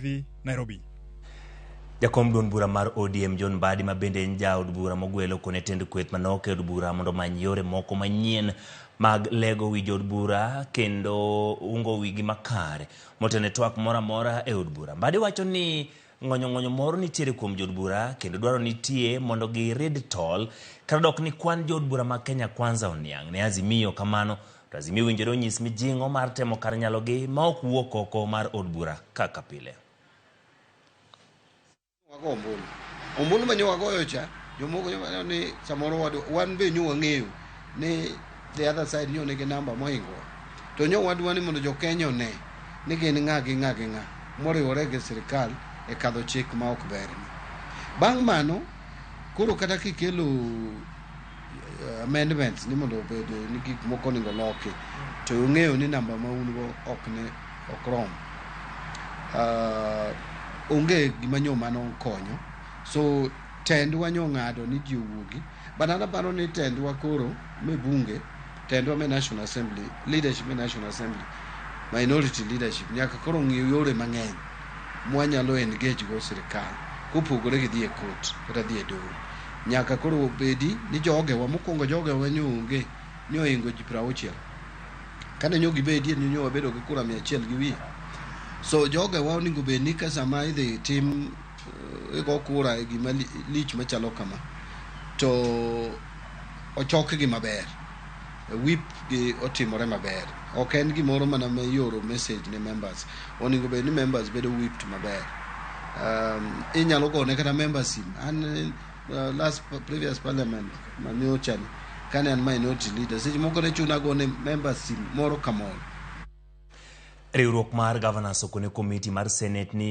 TV, Nairobi. Jakom duond bura mar ODM John Mbadi ma bende en jaod bura mogwelo okone tend kweth manok e od bura mondo omany yore moko manyien mag lego wi jood bura kendo ungo wigi makare motene twak moro amora e od bura. Mbadi wacho ni ng'onyo ng'onyo moro nitiere kuom jood bura kendo dwaro nitie mondo girid tol kata dok ni kwan jood bura mag Kenya Kwanza oniang' ne Azimio kamano to Azimio owinjore onyis mijing'o mar temo kar nyalogi ma ok wuok oko mar od bura kaka pile. Wago ombulu. Ombulu ma nyo wagoyo cha, jomoko nyo wacho ni samoro wadwa, wan be nyo wang'eyo ni the other side nyo nigi namba mohingowa. To nyo wadwa ni mondo jo Kenya one ni gin ng'a gi ng'a gi ng'a moriwore gi sirikal e kadho chik ma ok ber ni. Bang' mano, koro kata kikelo amendments ni mondo obed ni gik moko onego loki, to ung'eyo ni namba ma un go ok ne ok rom. Onge gima nyo mano konyo. So tendwa nyo ng'ado ni ji owuogi. But an aparo ni tendwa koro me bunge, tendwa me National Assembly, leadership me National Assembly, minority leadership nyaka koro ng'i yore mang'eny mwanyalo engage go sirikal kopogore gi dhi e court kata dhi e doho. Nyaka koro bedi ni jogewa mokwongo jogewa nyo onge nyo ohingo ji 60. Kane nyo gibedie ni nyo wabedo gi kura 100 gi wiye. So jogewa onego bed ni ka sama idhi tim igo kura e gima lich machalo kama to ochokgi maber. Whip gi otimore maber. Ok en gimoro mana ma ioro message ne members. Onego bed ni members bedo whipped maber. Inyalo gone kata members sim. An last previous parliament manyocha ni kane an minority leader seche moko ne chuna gone members sim moro ka moro. Riwruok mar Governors okone komiti mar Senate ni